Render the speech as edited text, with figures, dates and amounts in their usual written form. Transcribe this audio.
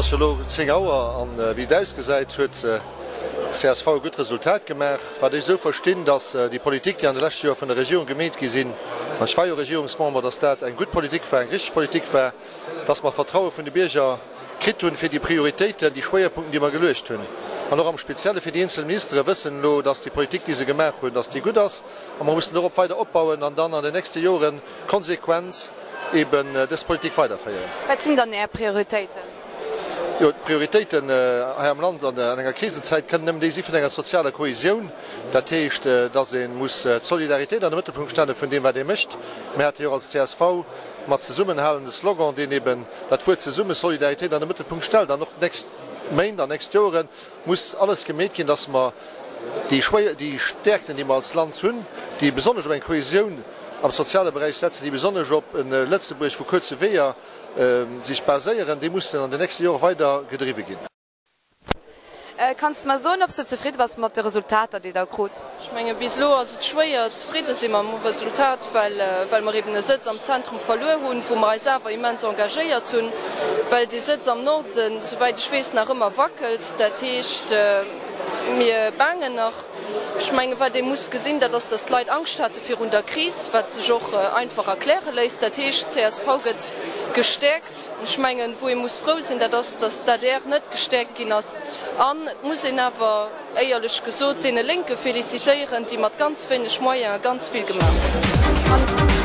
ass jo elo 10 Auer an wéi et ausgesäit, huet d'CSV e gutt Resultat gemaach. Wat ech esou verstinn, datt déi Politik, déi an de leschte Joer vun der Regierung gemeet gi sinn, an ech war jo Regierungsmember, datt dat eng gutt Politik war, eng richteg Politik war, datt mer d'Vertraue vun de Bierger kritt hunn fir déi Prioritéiten, déi Schwéierpunkten, déi mer geluecht hunn. An och am Spezielle fir déi eenzel Ministere wëssen elo, datt déi Politik, déi se gemaach hunn, datt déi gutt ass. A mer mussen dorop weider opbauen an dann an den nächste Jore konsequent eben dës Politik weiderféieren. Wat sinn dann Är Prioritéiten? Jo, d'Prioritéiten hei am Land an enger Krisenzäit kënnen nëmmen déi si vun enger sozialer Kohesioun. Dat heescht, datt ee muss d'Solidaritéit an de Mëttelpunkt stelle vun deem, wat ee mécht. Mir hate jo och als csv mat Zesummenhalen de Slogan, deen eben dat Wuert zesumme, Solidaritéit an de Mëttelpunkt stellt. An och d'nächst Méint an nächst Jore muss alles gemeet ginn, datt mer déi schwéier, déi Stäerkten, déi mer als Land hunn, déi besonnesch op eng Kohesioun am soziale Beräich setzen, déi besonnesch op e Lëtzebuerg vu kuerze Weeër sech baséieren, déi mussen an den nächste Jore weider gedriwwe ginn. Kanns de mer soen, ob s de zefridde bass mat de Resultater, déi der krut? Ech menge bis elo ass et schwéier zefridde si mam Resultat, well mer eben e Sëtz am Zentrum verluer hunn, wou mer eis awer immens engagéiert hunn, well dee Sëtz am Norden, souwäit ech weess, nach ëmmer wackelt. Dat heescht, mir baangen nach. Ech menge wat ee muss gesinn, dat ass, datt d'Leit Angscht hate virun der Kris, wat sech och einfach erkläre léisst. Dat heescht, csv gëtt gestäerkt. Ech mengen, wou ee muss frou sinn, dat ass, datt d'ADR net gestäerkt ginn ass. An et muss een awer éierlech gesot deene Lénke félicitéieren, déi mat ganz wéineg Moyene ganz vill gemaach hunn.